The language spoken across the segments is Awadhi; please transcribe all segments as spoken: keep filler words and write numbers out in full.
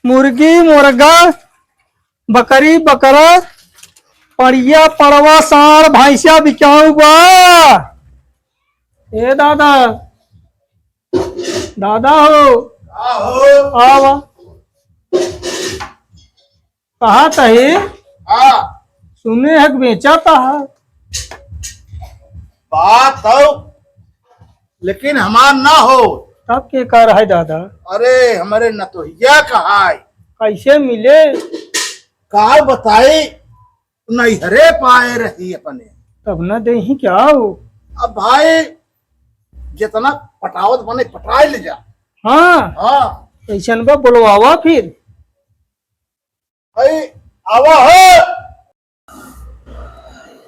मुर्गी, मुर्गा, बकरी, बकरा, पड़िया, पड़वा, साँड़, भैंसिया बिकाऊ बा। ए दादा, दादा हो। का हो? आवा। कहा तही? हाँ। सुने है कि बेचा तहा। बात हो, लेकिन हमार ना हो। तब के कर है दादा? अरे, हमरे नतोहिया का है। कैसे मिले? का बताई, नैहरे पाए रही अपने। तब न देही क्या हो? अब भाई, जितना पटावत बने, पटाए ले जा। हाँ। हाँ। ऐसन बा, बोलवावा फिर। अई आवा है,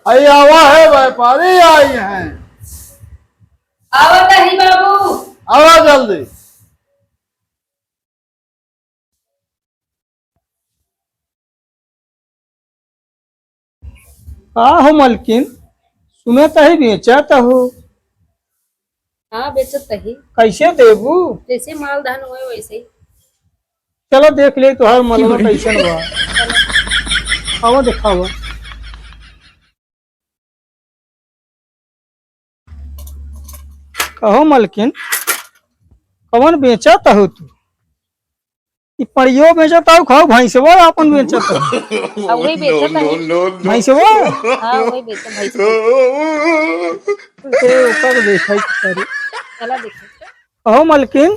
अई आवा है, व्यापारी आई हैं। आवत ही बाबू। आवा जल्दी। का हो मलकिन, सुनत ही बेचत हो? हाँ, बेचत ही। कैसे देबू? जैसे माल धान होए वैसे ही। चलो देख ले तोहार मलवा कैसन बा। आवा देखावा। कहो मलकिन, कवन बेचत हो तू? ई पड़ियो बेचत हो, खाओ भैंसवा आपन बेचत हो। हाँ, वही बेचत है। भैंसवा? हाँ, वही बेचत, भैंसवा। ए, ओकर देखै के पड़ी। चला देखो। कहो मलकिन,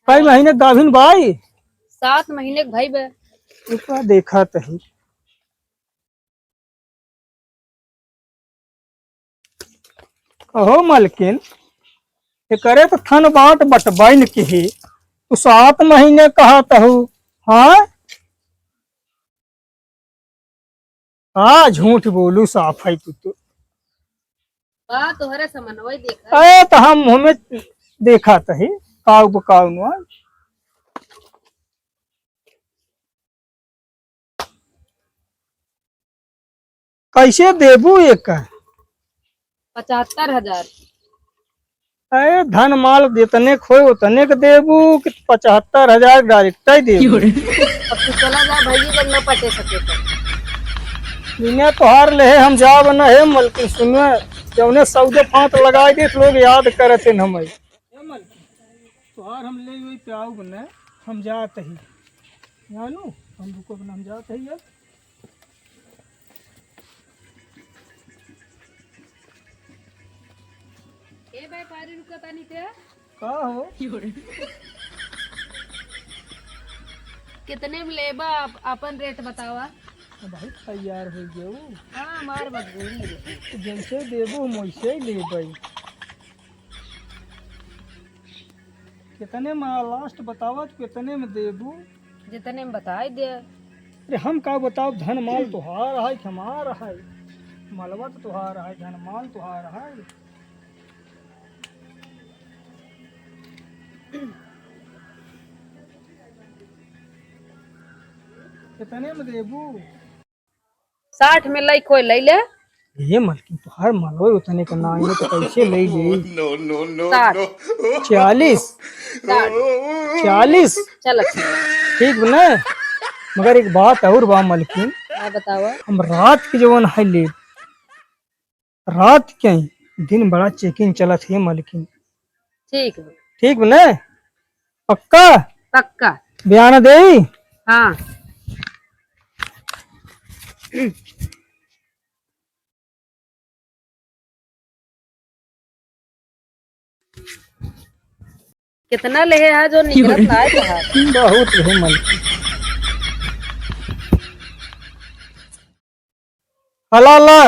कई महीने गाभिन बाई? सात महीने के भाई बे। ओकरा देखत ही। कहो मलकिन, एकरे तो थन बाट बटबैन किही, तू सात महीने कहत हऊ, हाँ? का झूठ बोलू, साफ है तू तो। बा, तोहरे समनवई देखा। अरे, तो हम हमें देखत ही, काऊ को काऊ नुआ। कैसे देबू एकर? पचहत्तर हजार। अरे धन माल जितने खोए उतने के देबू कि पचहत्तर हजार direct ही देबू? अब तू चला जा भाई, जब न पटे सके तो। बिना तोहार लेहे हम जाब न हे मलकिन, सुनो, जौने सौदे फांत लगाई देत लोग याद करत हैं हमें। ए मलकिन, तोहार हम ले वही पे आऊ बने, हम जात ही। जानू, हम रुको बने, हम जात ही अब। ए व्यापारी, रुका तानी ते। का हो? कितने में लेबा आप, अपन rate बतावा। अब भाई तैयार हो गयो। हाँ, हमार मजबूरी है। तो जैसे देबो हम वैसे ही लेबै। कितने में last बतावा, कितने में देबू? जितने में बताई दे। अरे हम का बताओ, धन माल तोहार है कि हमार है? मलवा तो तोहार है, धन माल तोहार है। कितने में देबू? साठ में लई कोई लई ले। ये मलकिन, तोहार मलवा उतने का ना, ये तो कैसे लई ले? No, no, no, साठ। No। चालीस? साठ। चालीस? चल, अच्छा। ठीक बा ना? मगर एक बात और बा मलकिन। हाँ, बतावा। हम रात के जवन है ले, रात के दिन बड़ा checking चलत है मलकिन। ठीक बा। ठीक बा ना? पक्का? पक्का। बयान देई? हाँ। कितना लेहे है जो निकलत ना है तोहार? बहुत है मलकिन। हला ला।